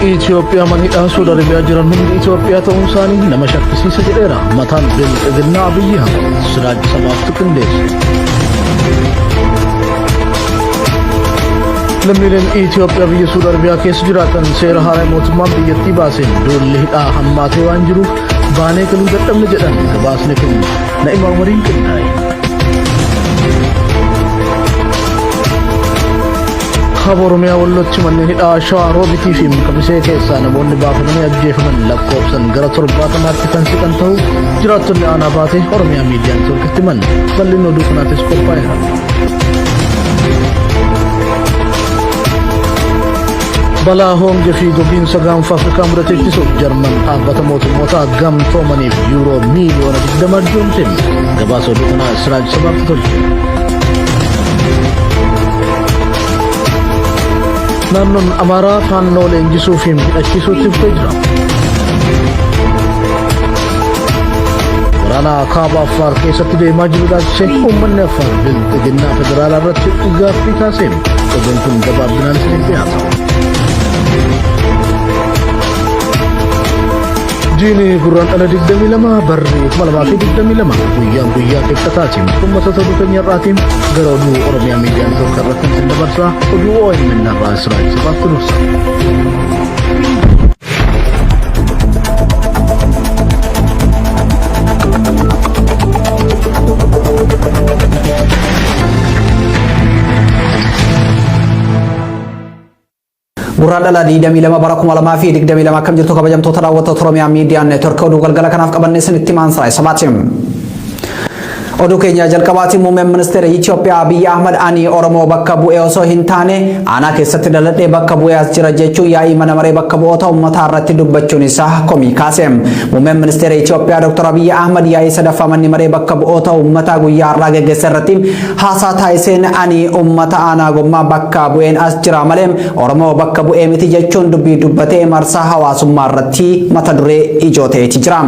Itoophiyaa mana hidhaa Suudi Arabiyaa jiran hundi Itoophiyaa ta'uun isaanii nama shakkisiisa jedheera. Mataan Bilxiginnaa Abiyyi Ahmad Siraaj Sabaaftu qindeesse. Lammiileen Itoophiyaa biyya Suudi Arabiyaa keessa jiraatan seera haaraa mootummaan biyyattii baaseen duulli hidhaa hammaatee waan jiruuf baanee galuu dadhabne jedhan. Gabaasni kun Na'imaa Umariin qindaa'e. Kaaba Oromiyaa Wallootti manneen hidhaa Shawaa Roobitii fi Kamisee keessaa namoonni baafamanii ajjeefaman lakkoofsan gara 70tti kan siqan ta'uu jiraattonni aanaa baatee Oromiyaa Miidiyaa Neetwoorkitti himan. Bal'inni oduu kanaatis qophaa'eera. Balaa hongee fi gogiinsa gaanfa Afrikaa mudate ittisuuf Jarman dhaabbata mootummoota gamtoomaniif yuuroo miiliyoona 20 arjoomte. Gabaasa oduu kanaa Siraaj Sabaatti tolche. Naannoon Amaaraa faannoo leenjisuu fi hidhachiisuutti fufee jira. Waraana kaaba Affaar keessatti deemaa jiru ilaalchisee uummanni Affaar bilxiginnaa federaalaa irratti gaaffii kaasee oduun kun gabaabinaan isiniif dhiyaata. Jiini Gurraandhala 22 barri 2022 guyyaan guyyaa kibxataati. Uummattoota oduu keenya irraatiin gara oduu Oromiyaa Miidiyaa Neetwoork irratti isin dabarsa. Oduu OMN irraa Israa'el Sabaatti dursa. Gurraandhala 22 bara 2022 akkam jirtu kabajamtoota daawwattoota Oromiyaa Miidiyaa Neetwork oduu galgala kanaaf qabannee isinitti himaan Siraay Sabaati. Oduu keenya jalqabaatiin muummeen ministeera Itoophiyaa Abiyyi Ahmad ani Oromoo bakka bu'ee osoo hin taane aanaa keessatti dhaladhee bakka bu'ee as jira jechuun yaa'ii mana maree bakka bu'oota uummataa irratti dubbachuun isaa komii kaase. Muummeen ministeera Itoophiyaa Dr. Abiyyi Ahmad yaa'ii sadaffaa manni maree bakka bu'oota uummataa guyyaa har'aa geggeesse irratti haasaa taasiseen ani uummata aanaa gommaa bakka bu'een as jira malee Oromoo bakka bu'ee miti jechuun dubbii dubbatee marsaa hawaasummaa irratti mata duree ijoo ta'eeti jira.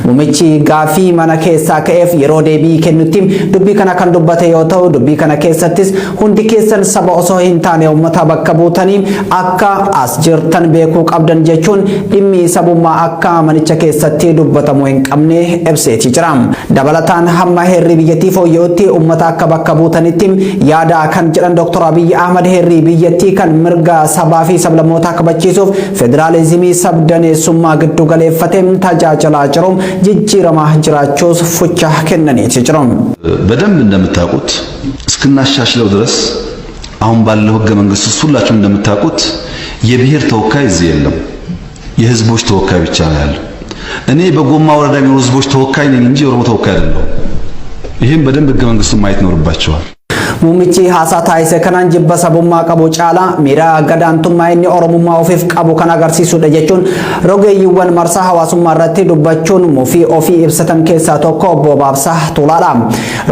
Muummichi gaafii mana keessaa ka'eef yeroo deebii kennutti dubbii kana kan dubbate yoo ta'u dubbii kana keessattis hundi keessan saba osoo hin taane uummata bakka buutanii akka as jirtan beekuu qabdan jechuun dhimmi sabummaa akka manicha keessatti dubbatamuu hin qabne ibseeti jira. Dabalataan hamma heerri biyyattii fooyya'utti uummata akka bakka buutanitti yaada kan jedhan Dr. Abiyyi Ahmad heerri biyyattii kan mirga sabaa fi sablammootaa kabachiisuuf federaalizimii sabdaneessummaa giddu galeeffate tajaajilaa jiru jijjiiramaa jiraachuus fucha kennaniiti jiru. በደንብ እንደምታውቁት እስክናሻሽለው ድረስ አሁን ባለው ህገ መንግስት ውስጥ ሁላችሁም እንደምታውቁት የብሔር ተወካይ እዚህ የለም። የህዝቦች ተወካይ ብቻ ነው ያለው። እኔ በጎማ ወረዳ የሚኖሩ ህዝቦች ተወካይ ነኝ እንጂ የኦሮሞ ተወካይ አይደለሁም። ይህም በደንብ ህገ መንግስቱን ማየት ይኖርባቸዋል። Muummichi haasaa taasise kanaan jibba sabummaa qabu caalaa miira gadaantummaa inni Oromummaa ofiif qabu kan agarsiisudha jechuun rogeeyyiiwwan marsaa hawaasummaa irratti dubbachuun mufii ofii ibsatan keessaa tokko obbo Baabsaa Tuulaadha.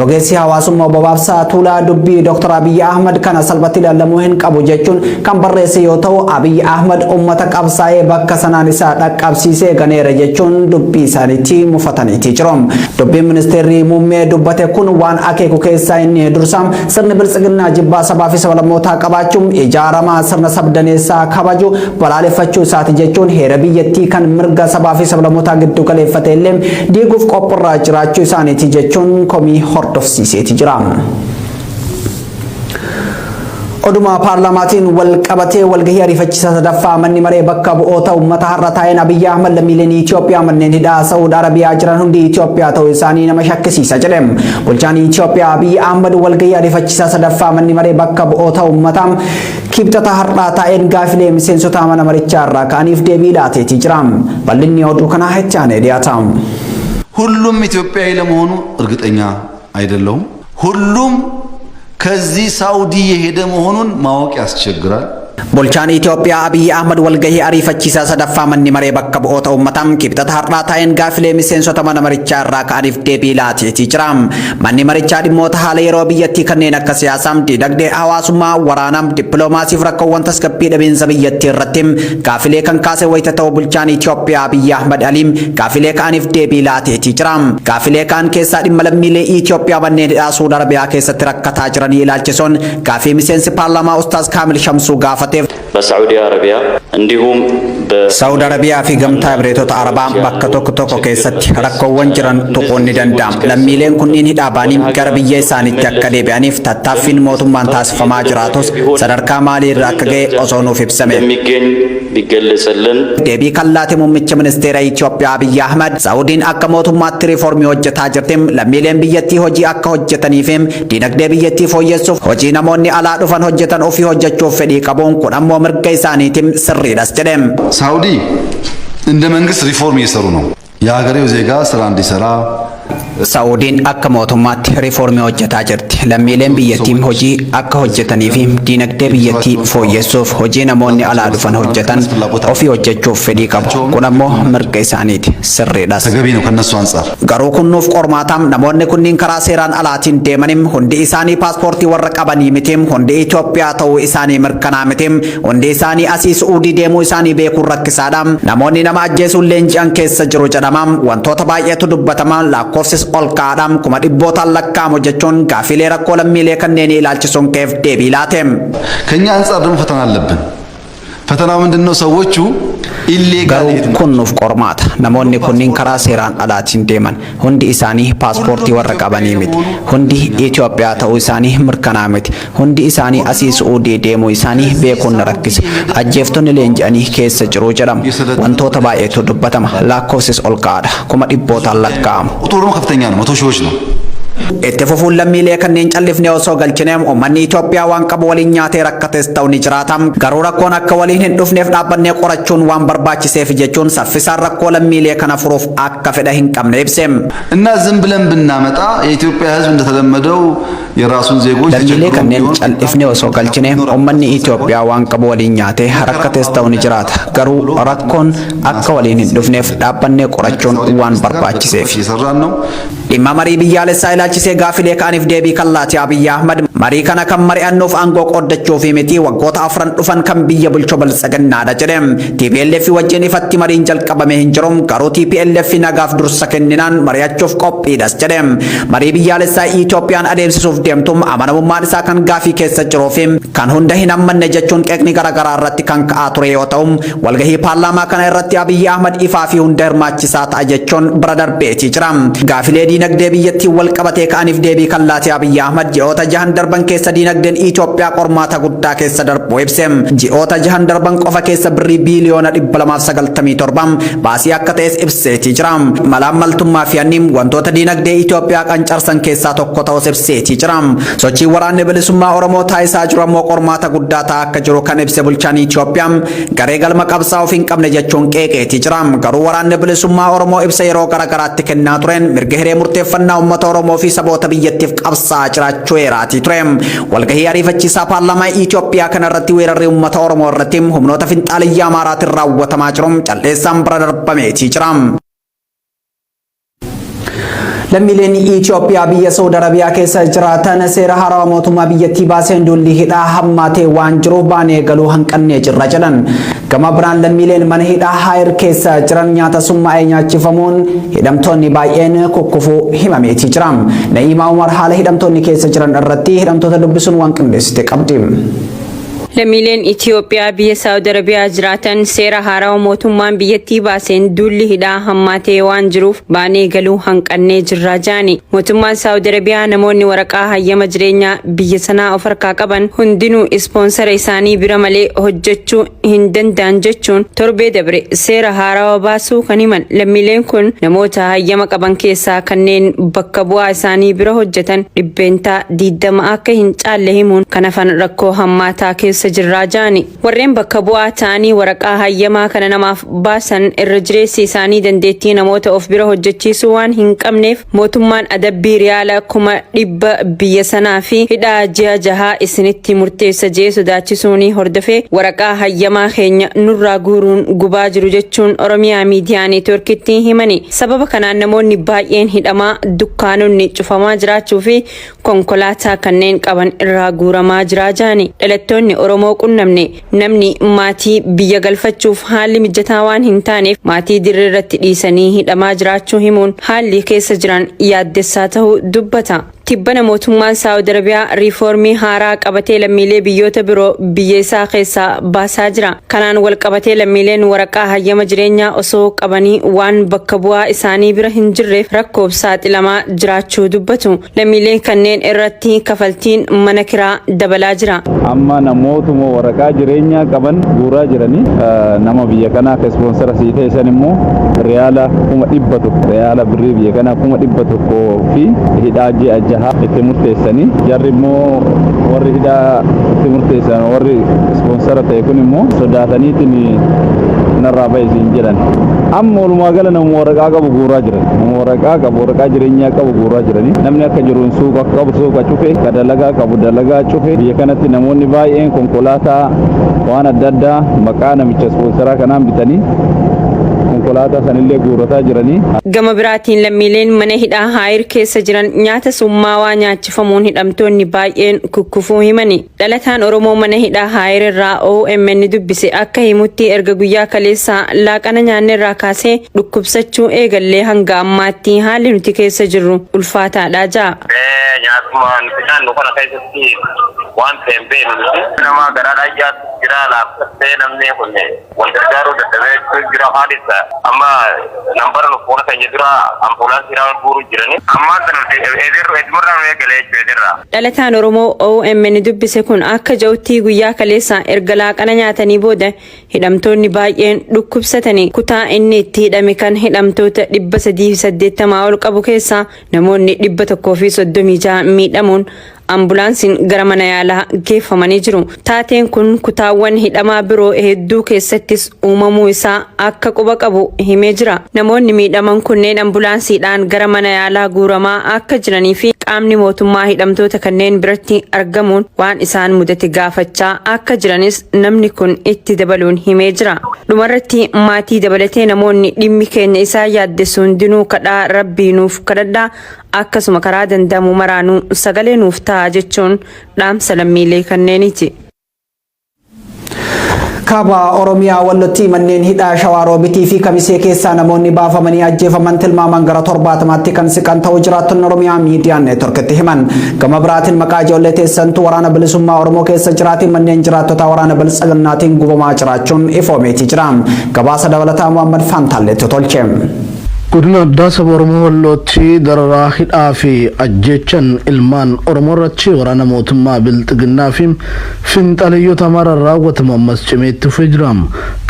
Rogeessi hawaasummaa obbo Baabsaa Tuulaa dubbii Dr. Abiyyi Ahmad kana salphatti ilaalamuu hin qabu jechuun kan barreesse yoo ta'u Abiyyi Ahmad uummata qabsaa'ee bakka sanaan isaa dhaqqabsiisee ganeera jechuun dubbii isaaniitti mufataniiti jiru. Dubbiin ministeerri muummee dubbate kun waan akeeku keessaa inni dursa sirni biltsiginnaa jibbaa sabaa fi sablammootaa qabaachuun ijaaramaa sirna sabdaneessaa kabaju balaaleffachuu isaati jechuun heera biyyattii kan mirga sabaa fi sablammootaa giddu galeeffate illee diiguuf qophiirraa jiraachuu isaaniiti jechuun komii hordofsiiseeti jira. Oduma paarlaamaatiin wal qabatee walgahii ariifachiisaa sadaffaa manni maree bakka bu'oota uummata har'a taa'een Abiyyi Ahmad lammiileen Itoophiyaa manneen hidhaa Saa'ud Arabiyaa jiran hundi Itoophiyaa ta'uu isaanii nama shakkisiisa jedhe. Bulchaan Itoophiyaa Abiyyi Ahmad walgahii ariifachiisaa sadaffaa manni maree bakka bu'oota uummataa kibxata har'aa taa'een gaafilee miseensota mana marichaa irraa ka'aniif deebii laateeti jira. Bal'inni oduu kanaa itti aanee dhiyaata. ሁሉም ኢትዮጵያዊ ለመሆኑ እርግጠኛ አይደለሁም። ሁሉም ከዚህ ሳውዲ የሄደ መሆኑን ማወቅ ያስቸግራል። Bulchaan Itoophiyaa Abiyyi Ahmad walgahii ariifachiisaa sadaffaa manni maree bakka bu'oota uummataa kibxata har'aa taa'een gaafilee miseensota mana marichaa irraa ka'aniif deebii laateetii jira. Manni marichaa dhimmoota haala yeroo biyyattii kanneen akka siyaasaa, dinagdee, hawaasummaa, waraanaa, dippiloomaasii fi rakkoowwan tasgabbii dhabiinsa biyyattii irratti gaafilee kan kaase wayita ta'u bulchaan Itoophiyaa Abiyyi Ahmad Aliim gaafilee ka'aniif deebii laateetii jira. Gaafilee ka'an keessaa dhimma lammiilee Itoophiyaa manneen hidhaa Suud Arabiyaa keessatti rakkataa jiranii ilaalchisuun gaafii miseensi paarlaamaa Ustaaz Kaamil Shamsuu gaafate gaafateef. በሳዑዲ አረቢያ እንዲሁም Saawud Arabiyaa fi Gamtaa Emireetota Arabaa bakka tokko tokko keessatti rakkoowwan jiran tuquun ni danda'ama. Lammiileen kunniin hidhaa ba'anii gara biyya isaaniitti akka deebi'aniif tattaaffiin mootummaan taasifamaa jiraatus sadarkaa maalii irra akka ga'e osoo nuuf ibsame. እንደሚገኝ ቢገለጽልን። Deebii kan laate muummicha ministeera Itoophiyaa Abiyyi Ahmad, Saawudiin akka mootummaatti riiformii hojjetaa jirti, lammiileen biyyattii hojii akka hojjetaniif, diinagdee biyyattii fooyyessuuf hojii namoonni alaa dhufan hojjetan ofii hojjechuuf fedhii qabuun, kun ammoo mirga isaaniitiin sirriidhas jedhe. ሳውዲ እንደ መንግስት ሪፎርም እየሰሩ ነው። የሀገሬው ዜጋ ስራ እንዲሰራ Saa'udiin akka mootummaatti riiformii hojjetaa jirti. Lammiileen biyyattii hojii akka hojjetanii fi diinagdee biyyattii fooyyessuuf hojii namoonni alaa dhufan hojjetan ofii hojjechuuf fedhii qabu. Kun ammoo mirga isaaniiti. Sirriidhas. ተገቢ ነው ከነሱ አንጻር። Garuu kun nuuf qormaataa. Namoonni kunniin karaa seeraan alaatiin deemanim hundi isaanii paaspoortii warra qabanii miti, hundi Itoophiyaa ta'uu isaanii mirkanaa miti, hundi isaanii asii Su'uudii deemuu isaanii beekuun rakkisaadha. Namoonni nama ajjeesuun leenji'an keessa jiru jedhama. Wantoota baay'eetu dubbatama, lakkoofsis ol ka'aadha, kuma dhibbootaan lakkaa'amu jechuun gaaffilee rakkoo lammiilee kanneenii ilaalchisuun ka'eef deebii laate. ከኛ አንጻር ደግሞ ፈተና አለብን። ፈተናው ምንድነው? ሰዎቹ illegal Garuu kun nuuf qormaata. Namoonni kunniin karaa seeraan alaatiin deeman hundi isaanii paaspoortii warra qabanii miti. Hundi Itoophiyaa ta'uu isaanii mirkanaa miti. Hundi isaanii asii Su'uudii deemuu isaanii beekuun na rakkisa. Ajjeeftonni leenji'anii keessa jiru jedhamu. Wantoota baay'eetu dubbatama. Lakkoofsis ol ka'aadha. Kuma dhibbootaan lakkaa'amu. ቁጥሩ ደግሞ ከፍተኛ ነው። መቶ ሺዎች ነው። Itti fufuun lammiilee kanneen callifnee osoo galchine uummanni Itoophiyaa waan qabu waliin nyaatee rakkates ta'u ni jiraata. Garuu rakkoon akka waliin hin dhufneef dhaabbannee qorachuun waan barbaachiseef jechuun saffisaan rakkoo lammiilee kana furuuf akka fedha hin qabne ibse. እና ዝም ብለን ብናመጣ የኢትዮጵያ ሕዝብ እንደተለመደው የራሱን ዜጎች Lammiilee kanneen callifnee osoo galchine uummanni Itoophiyaa waan qabu waliin nyaatee rakkates ta'u ni jiraata. Garuu rakkoon akka waliin hin dhufneef dhaabbannee qorachuun waan barbaachiseef. እየሰራን ነው። Dhimma marii biyyaalessaa ilaalchisee gaafilee ka'aniif deebii kan laate Abiyyi Ahmad, marii kana kan mari'annuuf aangoo qooddachuu fi miti, waggoota 4 dhufan kan biyya bulchu Biltsiginnaadha jedhe. TPLF wajjin ifatti mariin jalqabame hin jiru, garuu TPLF nagaaf dursa kenninaan mari'achuuf qophiidhas jedhe. Marii biyyaalessaa Itoophiyaan adeemsisuuf deemtu amanamummaan isaa kan gaafii keessa jiruu fi kan hunda hin hammanne jechuun qeeqni garaagaraa irratti kan ka'aa ture yoo ta'u, walgahii paarlaamaa kana irratti Abiyyi Ahmad ifaa fi hunda hirmaachisaa ta'a jechuun bira darbeetii jira. Gaafilee diinagdee biyyattii wal qabatee ka'aniif deebii kan laate Abiyyi Ahmad, ji'oota 6 darban keessa diinagdeen Itoophiyaa qormaata guddaa keessa darbuu ibse. Ji'oota 6 darban qofa keessa birrii biiliyoona 297 baasii akka ta'es ibseetii jira. Malaammaltummaa fi hanni wantoota diinagdee Itoophiyaa qancarsan keessaa tokko ta'us ibseetii jira. Sochii waraanni bilisummaa Oromoo taasisaa jiru ammoo qormaata guddaa ta'aa akka jiru kan ibse bulchaan Itoophiyaa, garee galma qabsaa'uuf hin qabne jechuun qeeqeetii jira. Garuu waraanni bilisummaa Oromoo ibsa yeroo garaagaraatti kennaa tureen mirga hiree murteeffannaa uummata Oromoo fi saboota biyyattiif qabsaa'aa jiraachuu eeraatii ture. Walgahii ariifachiisaa paarlaamaa Itoophiyaa kanarratti weerarri uummata Oromoo irratti humnoota finxaaliyyaa Amaaraatiin raawwatamaa jiru calleessaan bira darbameetii jira. Lammiileen Itoophiyaa biyya Saudi Arabiyaa keessa jiraatan seera haarawaa mootummaa biyyattii baaseen duulli hidhaa hammaatee waan jiruuf baanee galuu hanqannee jirra jedhan. Gama biraan lammiileen mana hidhaa Haayir keessa jiran nyaata summaa'ee nyaachifamuun hidhamtoonni baay'een kukkufuu himameetii jira. Na'iimaa Umar haala hidhamtoonni keessa jiran irratti hidhamtoota dubbisuun waan qindeessite qabdi. Lammiileen Itoophiyaa biyya Saawud Arabiyaa jiraatan seera haarawaa mootummaan biyyattii baaseen duulli hidhaa hammaatee waan jiruuf baanee galuu hanqannee jirra jaani. Mootummaan Saawud Arabiyaa namoonni waraqaa hayyama jireenyaa biyya sanaa of harkaa qaban hundinuu ispoonsara isaanii bira malee hojjechuu hin danda'an jechuun torbee dabre seera haarawaa baasuu kan himan lammiileen kun, namoota hayyama qaban keessaa kanneen bakka bu'aa isaanii bira hojjetan 20% akka hin caalle himuun, kan hafan rakkoo hammaataa keessa jirraa jaani. Warreen bakka bu'aa ta'anii waraqaa hayyamaa kana namaaf baasan irra jireessi isaanii dandeettii namoota of bira hojjechiisuu waan hin qabneef, mootummaan adabbii riyaala 100,000 biyya sanaa fi hidhaa ji'a 6 isinitti murteessa jee sodaachisuun hordofee waraqaa hayyamaa keenya nurraa guuruun gubaa jiru jechuun Oromiyaa Miidiyaa Neetworkitti himani. Sababa kanaan namoonni baay'een hidhamaa, dukkaanonni cufamaa jiraachuu fi konkolaataa kanneen qaban irraa guuramaa jiraa jaani. Dhalattoonni Oromoo qunnamne namni maatii biyya galfachuuf haalli mijataa waan hin taaneef maatii dirree irratti dhiisanii hidhamaa jiraachuu himuun, haalli keessa jiran yaaddessaa ta'uu dubbata. Tibbana mootummaan Saawud Arabiyaa riifoormii haaraa qabatee lammiilee biyyoota biroo biyya isaa keessaa baasaa jira. Kanaan wal qabatee lammiileen waraqaa hayyama jireenyaa osoo qabanii waan bakka bu'aa isaanii bira hin jirreef rakkoof saaxilamaa jiraachuu dubbatu. Lammiileen kanneen irratti kafaltiin mana kiraa dabalaa jira. Amma namootuma waraqaa jireenyaa qaban guuraa jiranii, nama biyya kanaa ka sponsor sii ta'e san immoo riyaala 100,000, riyaala birrii biyya kanaa 100,000 fi hidhaa ji'a 6 itti murteessanii, jarri immoo warri hidhaa itti murteessan, warri sponsor ta'e kun immoo sodaataniitiin narraa bahe siin jedhan. Amma walumaa gala nama waraqaa qabu guuraa jiran, nama waraqaa qabu, waraqaa jireenyaa qabu guuraa jiranii. Namni akka jiruun suuqa qabu suuqa cufe, ka dalagaa qabu dalagaa cufe. Biyya kanatti namoonni baay'een konkolaataa waan adda addaa maqaa namicha ispoonsaraa kanaan bitanii konkolaataa sanillee guurataa jiranii. Gama biraatiin lammiileen mana hidhaa Haayir keessa jiran nyaata summaawaa nyaachifamuun hidhamtoonni baay'een kukkufuu himani. Dhalataan Oromoo mana hidhaa Haayir irraa OMN dubbise akka himutti, erga guyyaa kaleessaa laaqana nyaanne irraa kaasee dhukkubsachuu eegallee hanga ammaatti haalli nuti keessa jirru ulfaataadha ja'a. Nyaatuma nuti nyaannu kana keessatti waan ta'e hin beeknu nuti. Nama garaadhaan nyaatu jira, laaffattee namni kun wal gargaaruu dadhabee jira haalisa. Amma nambara nu fuula keenya dura ambulaansiidhaan guuruu jirani. Ammaa kana nuti edirraa nu eegalee jechuudha edirraa. Dhalataan Oromoo OMN dubbise kun akka ja'utti, guyyaa kaleessa erga laaqana nyaatanii booda hidhamtoonni baay'een dhukkubsatanii. Kutaa inni itti hidhame kan hidhamtoota 380 ol qabu keessaa namoonni 136 miidhamuun ambulaansiin gara mana yaalaa geeffamanii jiru. Taateen kun kutaawwan hidhamaa biroo hedduu keessattis uumamuu isaa akka quba qabu himee jira. Namoonni miidhaman kunneen ambulaansiidhaan gara mana yaalaa guuramaa akka jiranii fi qaamni mootummaa hidhamtoota kanneen biratti argamuun waan isaan mudate gaafachaa akka jiranis namni kun itti dabaluun himee jira. Dhumarratti maatii dabalatee namoonni dhimmi keenya isaa yaaddessu hundinuu kadhaa Rabbii nuuf kadhadhaa, akkasuma karaa danda'amu maraanuu sagalee nuuf ta'a jechuun dhaamsa lammiilee kanneeniiti. Kaaba Oromiyaa Wallotti manneen hidhaa Shawaa Roobitii fi Kamisee keessaa namoonni baafamanii ajjeefaman tilmaaman gara 70tti kan siqan ta'uu jiraattonni Oromiyaa Miidiyaa Neetworkitti himan. Gama biraatiin maqaa ijoollee teessantu Waraana Bilisummaa Oromoo keessa jiraatiin manneen jiraattota waraana Biltsiginnaatiin gubamaa jiraachuun ifoomeetii jira. Gabaasa dabalataa Muhammad Fantaalleetu tolche. Godina Addaa Saba Oromoo Wallootti dararaa, hidhaa fi ajjeechan ilmaan Oromoo irratti waraana mootummaa Bilxiginnaa fi finxaleeyyoota Amaaraan raawwatamu ammas cimee itti fufee jira.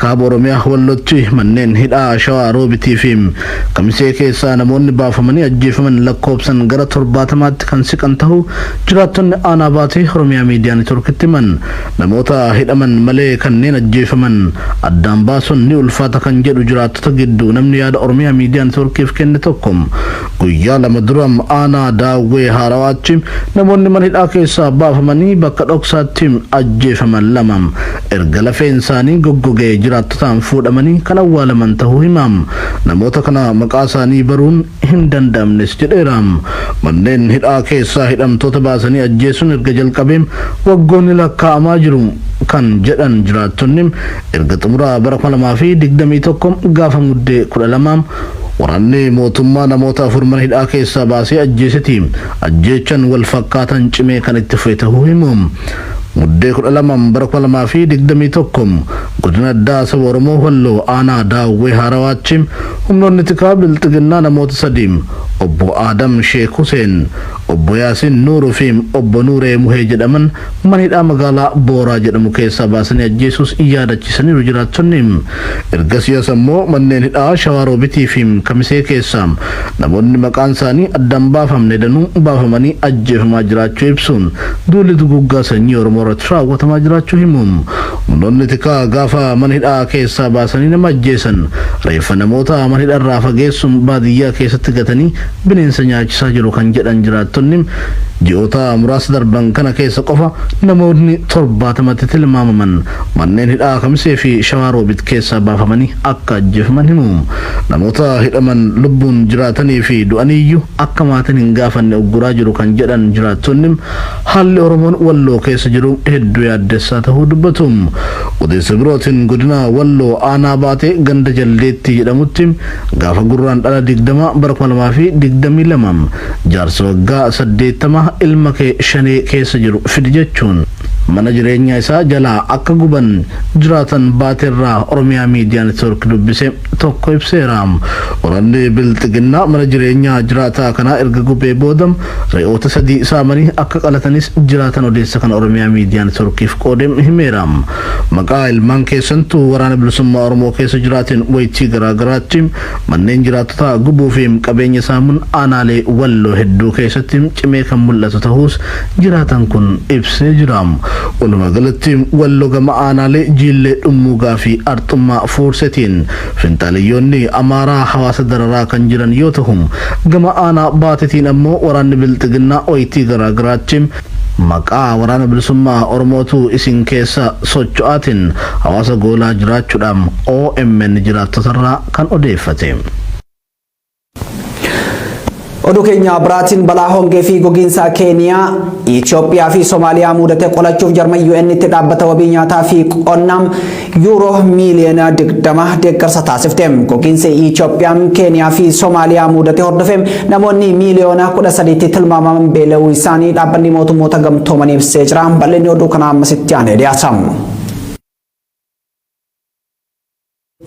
Kaaba Oromiyaa Wallootti manneen hidhaa Shawaa Roobitii fi Kamisee keessaa namoonni baafamanii ajjeefaman lakkoofsan gara 70tti kan siqan ta'uu jiraattonni aanaa Baatee Oromiyaa Miidiyaa Neetworkitti himan. Namoota hidhaman malee kanneen ajjeefaman addaan baasuun ni ulfaata kan jedhu jiraattota gidduu namni yaada Oromiyaa Miidiyaa Neetworkiif kenne tokko, guyyaa 2 dura aanaa Daawwee Haarawaatti namoonni mana hidhaa keessaa baafamanii bakka dhoksaatti ajjeefaman lama erga lafeen isaanii goggogee jiraattotaan fuudhamanii kan awwaalaman ta'uu hima. Namoota kana maqaa isaanii baruun hin danda'amnes jedheera. Manneen hidhaa keessaa hidhamtoota baasanii ajjeesuun erga jalqabee waggoonni lakkaa'amaa jiru kan jedhan jiraattonni, erga xumura bara 2021 gaafa Muddee 12 waraanni mootummaa namoota afur mana hidhaa keessaa baasee ajjeeseti ajjeechan wal fakkaatan cimee kan itti fufe ta'uu himu. Muddee 12 bara 2021 Godina Addaa Saba Oromoo Walloo aanaa Daawwee Haarawaatti humnoonni tikaa Bilxiginnaa namoota sadii, Obbo Aadam Sheek Huseen, Obbo Yaasin Nuuruu fi Obbo Nuuree Muhee jedhaman mana hidhaa magaalaa Booraa jedhamu keessaa baasanii ajjeesuus yaadachiisaniiru jiraattonni. Ergasii as ammoo manneen hidhaa Shawaa Roobitii fi Kamisee keessaa namoonni maqaan isaanii addaan baafamne danuu baafamanii ajjeefamaa jiraachuu ibsuun duulli duguuggaa sanyii Oromoo irratti raawwatamaa jiraachuu himu. Humnoonni tikaa gaafa mana hidhaa keessaa baasanii nama ajjeesan reeffa namoota mana hidharraa fageessuun baadiyyaa keessatti gatanii bineensa nyaachisaa jiru kan jedhan jiraattonni, Ji'oota muraasa darban kana keessa qofa namoonni 70tti tilmaamaman manneen hidhaa Kamisee fi Shawaa Roobit keessaa baafamanii akka ajjeefaman himu. Namoota hidhaman lubbuun jiraatanii fi du'aniyyuu akka maatiin hin gaafanne ugguraa jiru kan jedhan jiraattonni, haalli Oromoon Walloo keessa jiru hedduu yaaddessaa tahuu dubbatu. Odeessa birootiin godina Walloo aanaa Baatee ganda Jaldeettii jedhamutti gaafa Gurraandhala 20 bara 2022 jaarsa waggaa 80 ilma kee Shanee keessa jiru fidi jechuun mana jireenyaa isaa jalaa akka guban jiraatan Baateerraa Oromiyaa Miidiyaa Network dubbise tokko ibseera. Waraanni Bilxiginnaa mana jireenyaa jiraataa kanaa erga gubee booda re'oota 3 saamanii akka qalatanis jiraatan odeessa kana Oromiyaa Miidiyaa Networkiif qoode himeera. Maqaa ilmaan keessantu Waraana Bilisummaa Oromoo keessa jiraatiin waytii garaa garaatti manneen jiraattotaa gubuu fi qabeenya saamuun aanaalee Walloo hedduu keessatti cimee kan mul'atu tahuus jiraataan kun ibsee jira. Walumaa galatti Wallo gama aanaalee Jiillee Dhummuugaa fi Arxummaa Fuursetiin finxaaleyyoonni Amaaraa hawaasa dararaa kan jiran yoo tahu, gama aanaa Baatetiin ammoo waraanni Bilxiginnaa waytii garaa garaatti maqaa Waraana Bilisummaa Oromootu isin keessa socho'aatiin hawaasa goolaa jiraachuudha omn jiraattotarraa kan odeeffate. Oduu keenya biraatiin balaa hongee fi gogiinsa Keeniyaa, Itoophiyaa fi Somaaliyaa mudate qolachuuf Jarman UN'tti dhaabbata wabii nyaataa fi qonnaa yuuroo miiliyoona 20 deeggarsa taasifte. Gogiinsi Itoophiyaa, Keeniyaa fi Somaaliyaa mudate hordofee namoonni miiliyoona 13tti tilmaamaman beela'uu isaanii dhaabbanni mootummoota gamtoomanii ibsee jira. Bal'inni oduu kanaa ammasitti aanee dhiyaata.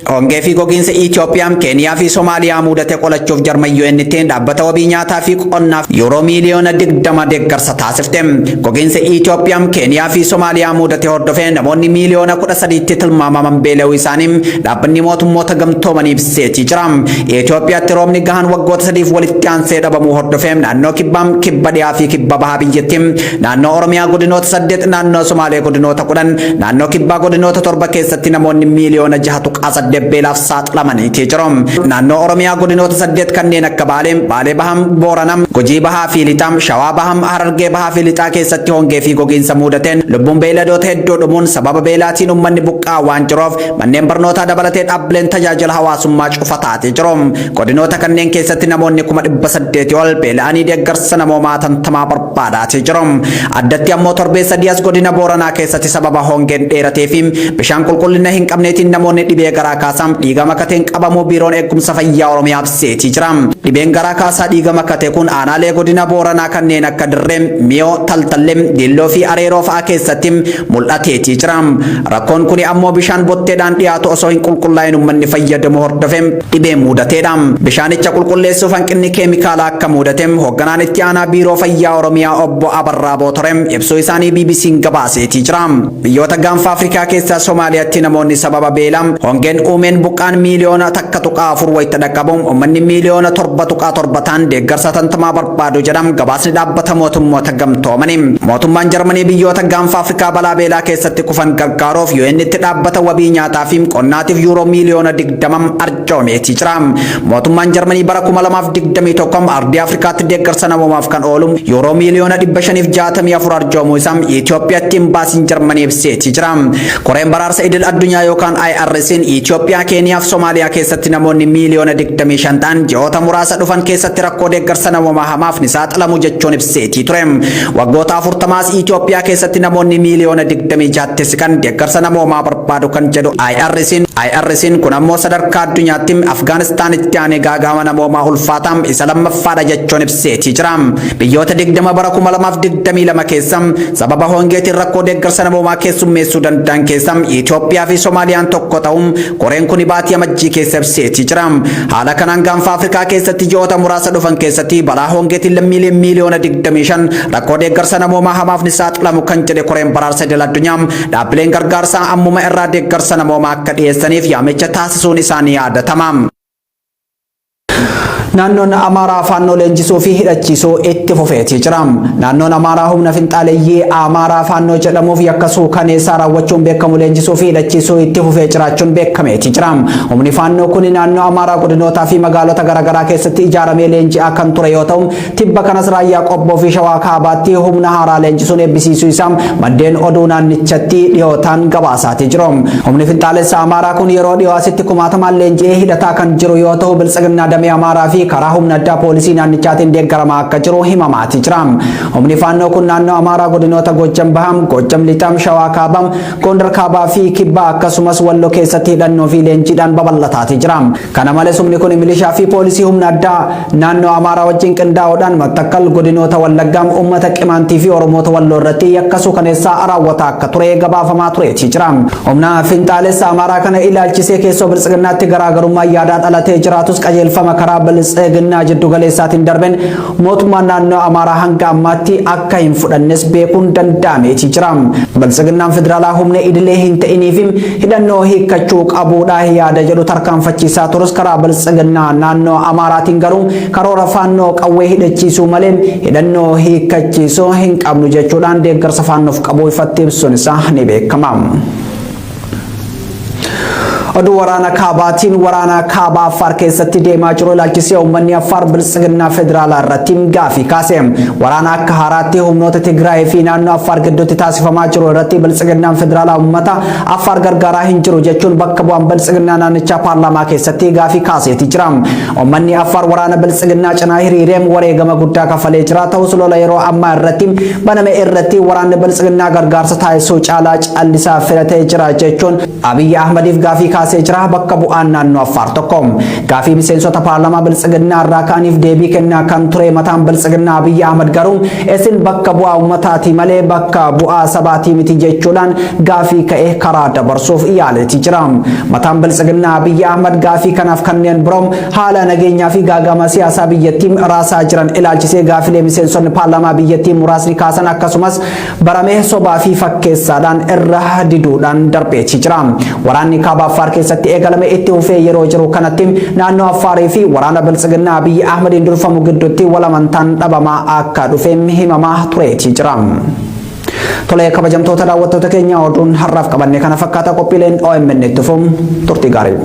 Hongee fi gogiinsa Itoophiyaa, Keeniyaa fi Somaaliyaa mudate qolachuuf Jarman UN'tti dhaabbata wabii nyaataa fi qonnaaf yuuroo miiliyoona 20 deeggarsa taasifte. Gogiinsa Itoophiyaa, Keeniyaa fi Somaaliyaa mudate hordofee namoonni miiliyoona 13tti tilmaamaman beela'uu isaanii dhaabbanni mootummoota gamtoomanii ibseetii jira. Itoophiyaatti roobni gahaan waggoota sadiif walitti aansee dhabamuu hordofee naannoo Kibbaa, Kibba Dhiyaa fi Kibba Bahaa biyyattii, naannoo Oromiyaa godinoota 8, naannoo Somaalee godinoota 10, naannoo Kibbaa godinoota 7 keessatti namoonni miiliyoona 6.8 beelaaf saaxilamaniitii jiru. Naannoo Oromiyaa godinoota 8 kanneen akka Baalee, Baalee Bahaa, Booranaa, Gujii Bahaa fi Lixaa, Shawaa Bahaa, Harargee Bahaa fi Lixaa keessatti hongee fi gogiinsa muudateen lubbuun beeyladoota hedduu dhumuun sababa beelaatiin uummanni buqqa'aa waan jiruuf manneen barnootaa dabalatee dhaabbileen tajaajila hawaasummaa cufa taatee jiru. Godinoota kanneen keessatti namoonni 800,000 ol beela'anii deeggarsa namoomaa hatantamaa barbaadaatii jiru. Addatti ammoo torbee sadii as godina Booranaa keessatti sababa hongeen dheeratee fi bishaan qulqullina hin qabneetiin namoonni dhibee garaa kaasaa dhiiga makateen qabamuu Biiroon Eegumsa Fayyaa Oromiyaa ibseetii jira. Dhibeen garaa kaasaa dhiiga makate kun aanaalee godina Booranaa kanneen akka Dirree, Miyoo, Taltallee, Diilloo fi Areeroo fa'aa keessatti mul'ateetii jira. Rakkoon kuni ammoo bishaan botteedhaan dhiyaatu osoo hin qulqullaa'in uummanni fayyadamu hordofee dhibee muudateedha. Bishaanicha qulqulleessuuf hanqinni keemikaalaa akka muudate hoogganaan itti aanaa Biiroo Fayyaa Oromiyaa obbo Abarraa Bootore ibsuu isaanii BBC'n gabaaseetii jira. Biyyoota gaanfa Afrikaa keessaa Somaaliyaatti namoonni sababa beelaa hongeen uumeen buqqaan miiliyoona 1.4 wayita dhaqqabu uummanni miiliyoona 7.7 ta'an deeggarsa hatantamaa barbaadu jedha gabaasni dhaabbata mootummoota gamtoomanii. Mootummaan Jarmanii biyyoota gaanfa Afrikaa balaa beelaa keessatti kufan gargaaruuf UN'tti dhaabbata wabii nyaataa fi qonnaatiif yuuroo miiliyoona 20 arjoomeetii jira. Mootummaan Jarmanii bara 2021 ardii Afrikaatti deeggarsa namoomaaf kan oolu yuuroo miiliyoona 564 arjoomuu isaa Itoophiyaatti imbaasiin Jarmanii ibseetii jira. Koreen baraarsa idil addunyaa yookaan IRC'n Itoophiyaa, Keeniyaa fi Somaaliyaa keessatti namoonni miiliyoona 25 ta'an ji'oota muraasa dhufan keessatti rakkoo deeggarsa namoomaa hamaaf ni saaxilamu jechuun ibseetii ture. Waggoota 40s Itoophiyaa keessatti namoonni miiliyoona 26tti siqan deeggarsa namoomaa barbaadu kan jedhu IRC'n IRC'n kun ammoo sadarkaa addunyaatti Afgaanistaanitti aanee gaaga'ama namoomaa ulfaataa isa lammaffaadha jechuun ibseetii jira. Biyyoota 20 bara 2022 keessa sababa hongeetiin rakkoo deeggarsa namoomaa keessummeessuu danda'an keessa Itoophiyaa fi Somaaliyaan tokko ta'uun koreen kun baatii Amajjii keessa ibseetii jira. Haala kanaan gaanfa Afrikaa keessatti ji'oota muraasa dhufan keessatti balaa hongeetiin lammiileen miiliyoona 25 rakkoo deeggarsa namoomaa hamaaf ni saaxilamu kan jedhe koreen baraarsa idil addunyaa dhaabbileen gargaarsaa ammuma irraa deeggarsa namoomaa akka dhiyeessaniif yaamicha taasisuun isaanii yaadatama. Naannoon Amaaraa Faannoo leenjisuu fi hidhachiisuu itti fufeetii jira. Naannoon Amaaraa humna finxaaleyyii Amaaraa Faannoo jedhamuuf yakka suukaneessaa raawwachuun beekamu leenjisuu fi hidhachiisuu itti fufee jiraachuun beekameetii jira. Humni Faannoo kun naannoo Amaaraa godinootaa fi magaalota garaagaraa keessatti ijaaramee leenji'aa kan ture yoo ta'u, tibba kanas raayyaa Qobboo fi Shawaa Kaabaatti humna haaraa leenjisuun eebbisiisuu isaa maddeen oduu naannichatti dhiyootaan gabaasaatii jiru. Humni finxaalessa Amaaraa kun yeroo dhiyoo asitti kumaatamaan leenji'ee hidhataa kan jiru yoo ta'u, biltsiginnaa damee Amaaraa fi karaa humna addaa poolisii naannichaatiin deeggaramaa akka jiru himamaatii jira. Humni Faannoo kun naannoo Amaaraa godinoota Goojjam Baham, Goojjam Lixam, Shawaa Kaabam, Gondar Kaabaa fi Kibbaa akkasumas Walloo keessatti hidhannoo fi leenjiidhaan babal'ataatii jira. Kana malees humni kun milishaa fi poolisii humna addaa naannoo Amaaraa wajjin qindaa'uudhaan Mattakkal, godinoota Wallaggaa, uummata Qimaantii fi Oromoota Walloo irratti yakka suukaneessaa raawwataa akka ture gabaafamaa tureetii jira. Humna finxaalessa Amaaraa kana ilaalchisee keessoo biltsiginnaatti garaagarummaa yaadaa dhalatee jiraatus qajeelfama karaa biltsiginnaa jiddu galeessaatiin darbeen mootummaan naannoo Amaaraa hanga ammaatti akka hin fudhannes beekuun danda'ameetii jira. Biltsiginnaan federaalaa humna idilee hin ta'inii fi hidhannoo hiikkachuu qabuudha yaada jedhu tarkaanfachiisaa turus karaa biltsiginnaa naannoo Amaaraatiin garuu karoora Faannoo qawwee hidhachiisuu malee hidhannoo hiikkachiisuu hin qabnu jechuudhaan deeggarsa Faannoof qabu ifatti ibsuun isaa ni beekama. Oduu waraana kaabaatiin waraana kaabaa Affaar keessatti deemaa jiru ilaalchisee uummanni Affaar biltsiginnaa federaalaa irratti gaafii kaase. Waraana akka haaraatti humnoota Tigraay fi naannoo Affaar gidduutti taasifamaa jiru irratti biltsiginnaan federaalaa uummata Affaar gargaaraa hin jiru jechuun bakka bu'aan biltsiginnaa naannichaa paarlaamaa keessatti gaafii kaaseeti jira. Uummanni Affaar waraana biltsiginnaa cinaa hiriiree wareegama guddaa kafalee jira. Ta'us lola yeroo ammaa irratti baname irratti waraanni biltsiginnaa gargaarsa taasisuu caalaa callisaa filatee jira jechuun Abiy Ahmediif gaafii kaasee jira bakka bu'aan naannoo Affaar tokko. Gaafii miseensota paarlaamaa biltsiginnaa irraa ka'aniif deebii kennaa kan ture mataan biltsiginnaa Abiy Ahmed garuu isin bakka bu'aa uummataati malee bakka bu'aa sabaatii miti jechuudhaan gaafii ka'e karaa dabarsuuf yaaleeti jira. Mataan biltsiginnaa Abiy Ahmed gaafii kanaaf kanneen biroo haala nageenyaa fi gaagama siyaasaa biyyattii raasaa jiran ilaalchisee gaafilee miseensonni paarlaamaa biyyattii muraasni kaasan akkasumas baramee sobaa fi fakkeessaadhaan irra diduudhaan darbeetii jira. Waraanni kaaba Affaar keessatti eegalame itti fufee yeroo jiru kanatti naannoo Affaarii fi waraana biltsiginnaa Abiy Ahmediin durfamu gidduutti walamantaan dhabamaa akka dhufe himamaa tureetii jira. Tolee kabajamtoota daawwattoota keenya, oduun har'aaf qabanne kana fakkaata. Qophiileen OMN itti fufuun turtii gaarii.